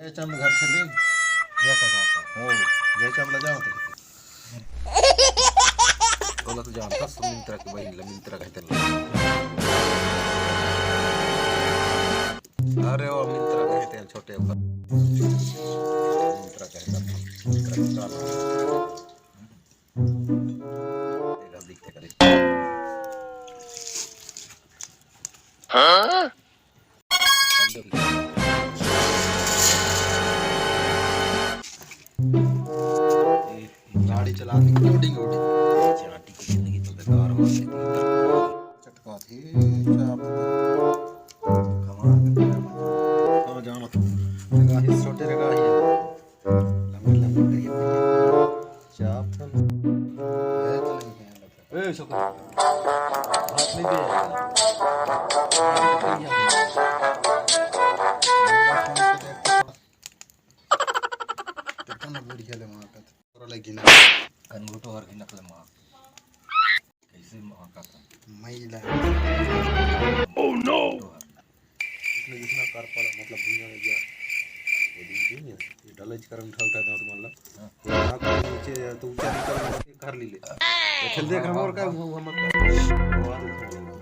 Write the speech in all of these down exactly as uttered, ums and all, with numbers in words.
जयचंद घर चले। जयचंद घर। हो, जयचंद ला जानत हे। तोला तो जानत हस, मिंत्रा के बहिन ला, मिंत्रा कहथे। अरे वो मिंत्रा कहथे छोटे ऊपर। मिंत्रा कहथे, मिंत्रा के साथ। देखा, दिखते करे। हाँ? गाड़ी चला के उड़िंग, उड़िंग। चाटी की जिंदगी तो बेकार हो गई। चटका थी, चाप। कमाल के। हाँ, जाना तो। रगाही, छोटे रगाही। लंबे, लंबे करिए। चाप था। ये चलेंगे। ए, सको। हाथ नहीं दे। देखो ना, बुढ़िया ले माँ का। तोरा ले घिना। कनघुटो हर घिनक ले माँ। कैसे माँ का था? मैला। Oh no! इसमें जितना कर पड़ा, मतलब, भुइयां में गया। वो दिन की नहीं है, ये डलच करम उठा, उठा दांत मान ला। हाँ। वो नाक के नीचे या तो ऊंचा नहीं कर, कर ली ले। ये खेल देख, हम और का, वो, वो मत कर। वो आदमी उठा लेंगे।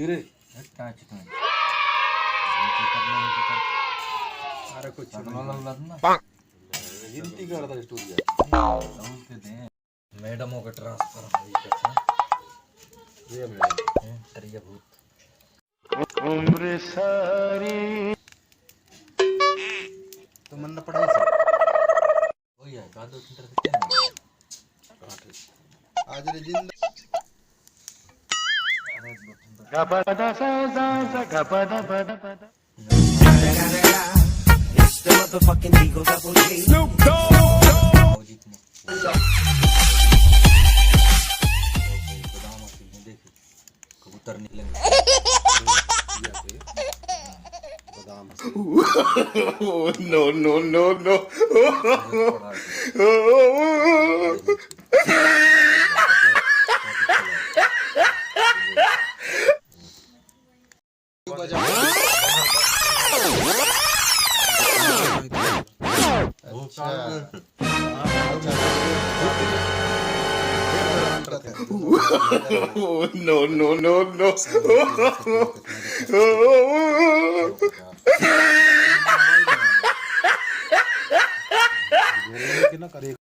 रे। हट, कहाँ चिकन? अरे, कुछ करना नहीं। लग ना। गिनती कर रहा था स्टूडियो। समझ के दे। मैडम हो गए ट्रांसफर, हम ये कहते हैं। ये मैडम। हम्म, करिए भूत। उम्र सारी। तो मन न पड़े सर। वही है, बाद दो सेंटर से क्या है? आज रे जिंदा। अरे, दो सेंटर। गपदा सा सा सा गपदा पदा पदा। It's the motherfucking Eagle Double G. Snoop Dogg. बादाम आती है, देख, कबूतर निकलेंगे। बादाम। Oh, no, no, no, no। No, no, no, no।